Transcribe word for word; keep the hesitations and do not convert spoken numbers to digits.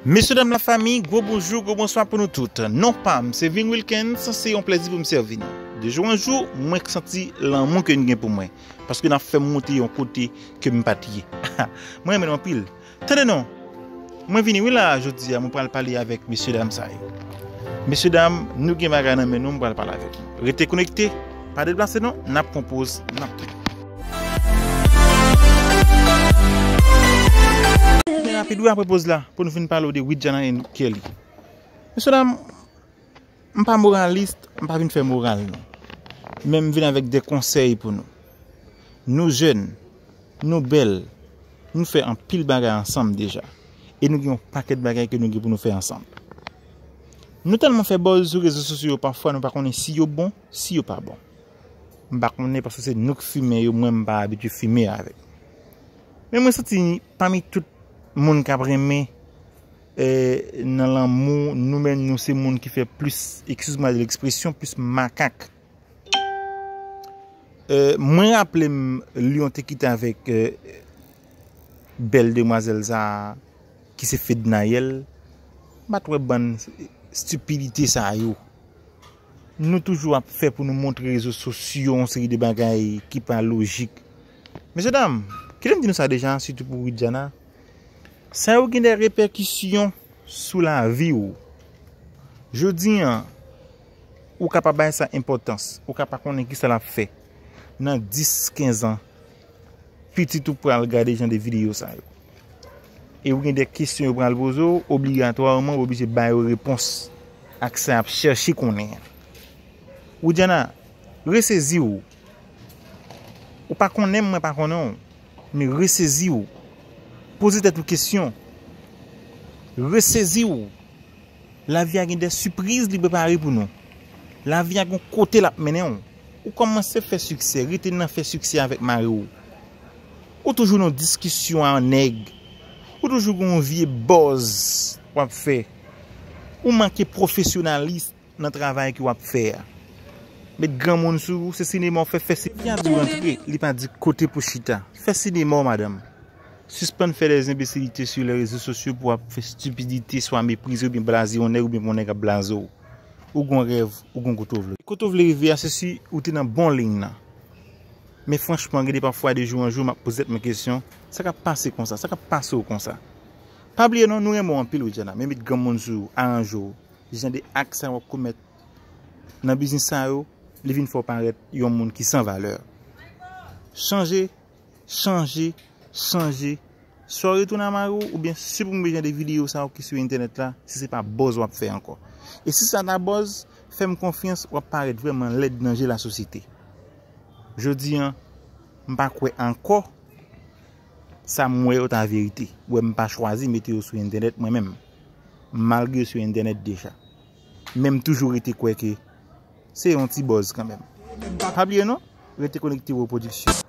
Mesye dam lafanmi, gwo bonjou, gwo bonswa pou nou tout. Non pa m, se Vin Wilkens, se yon plèzi pou m sèvi nou. De jou an jou, mwen santi lanmou ke n gen pou mwen, paske n ap fè m monte yon kote ke m pa t ye. Mwen renmen nou anpil. Tande non, mwen vini wi la jodi a, mwen pral pale avèk mesye dam sa yo. Mesye dam, nou gen bagay nan men nou, mwen pral pale avèk nou. Rete konekte, pa deplase non, n ap pran poz, n ap tounen. Men rapid wi apre poz la, pou nou vin pale de Widiana and Kelly. Mesye dam, m pa moralis, m pa vin fè moral non. Men m vin avèk de konsèy pou nou. Nou jèn, nou bèl, nou fè anpil bagay ansanm deja. E nou gen yon pakèt bagay ke nou gen pou nou fè ansanm. Nou tèlman fè buzz sou rezo sosyo yo, pafwa nou pa konnen si yo bon, si yo pa bon. M pa konnen paske se nou k fimen yo, mwen m pa abitye fimen avèk. Men mwen santi pami tout moun k ap renmen, eh, nan lanmou, nou menm nou se moun ki fè plis, excuse-moi de l'expression, plis makak. Eh, mwen raple m Lion te kite avèk, eh, bèl demwazèl sa a, ki se Fednaelle. M pa t wè bann stipidite sa yo. Nou toujou ap fè pou nou montre rezo sosyo yon seri de bagay ki pa lojik. Mesye dam, kite m di nou sa deja, sitou pou Widiana. Sa yo gen de repèkisyon sou lavi w. Jodi an, ou ka pa bay sa enpòtans, ou ka pa konnen kisa l ap fè nan dis, kenz an. Pitit ou pral gade jan de videyo sa yo. E ou gen de kesyon yo pral poze w, obligatwaman ou oblije ba yo repons ak sa y ap chèche konnen an. Widiana, resezi w. Ou pa konnen m, mwen pa konnen w. Men resezi w. Poze tèt ou kesyon. Resezi w. Lavi a gen de sipriz li prepare pou nou. Lavi a gon kote l ap mennen w. Ou kòmanse fè siksè, rete nan fè siksè avèk mari w. Ou toujou nan diskisyon a nèg. Ou toujou gon vye buzz w ap fè. Ou manke pwofesyonalis nan travay ke w ap fè a. Met granmoun sou ou, se sinema w fè, fè si. Lavi a di w rantre, li pa di kote pou chita. Fè sinema w, madanm. Sispann fè des imbécilités sur les réseaux sociaux pou w ap fè stipidite, swa meprize oubyen blaze yon nèg oubyen pou yon nèg ap blaze w. Ou gon rèv, ou gon kote w vle. Kote w vle rive a, se si ou te nan bon liy nan. Men franchman, gen de pafwa de jou an jou, m ap poze tèt mwen kesyon, sa k ap pase konsa, sa k ap pase w konsa? Pa bliye non, nou renmen w anpil, Widiana, men met granmoun sou ou, aranje w. Jan de ak sa w ap komèt nan biznis sa yo, li vin fè w parèt yon moun ki san valè. Chanje, chanje, chanje. Swa w retounen a mari w, oubyen siprime jan de videyo sa yo ki sou entènèt la, si se pa buzz w ap fè ankò. E si sa ta buzz, fè m konfyans, w ap parèt vrèman lèd nan je lasosyete. Jodi an, m pa kwè ankò sa m wè yo ta verite. Ou wè m pa chwazi mete yo sou entènèt mwen menm. Malgre yo sou entènèt deja. Men m toujou rete kwè ke se yon ti buzz kanmenm. Pa bliye non, rete konekte Wo Pwodiksyon.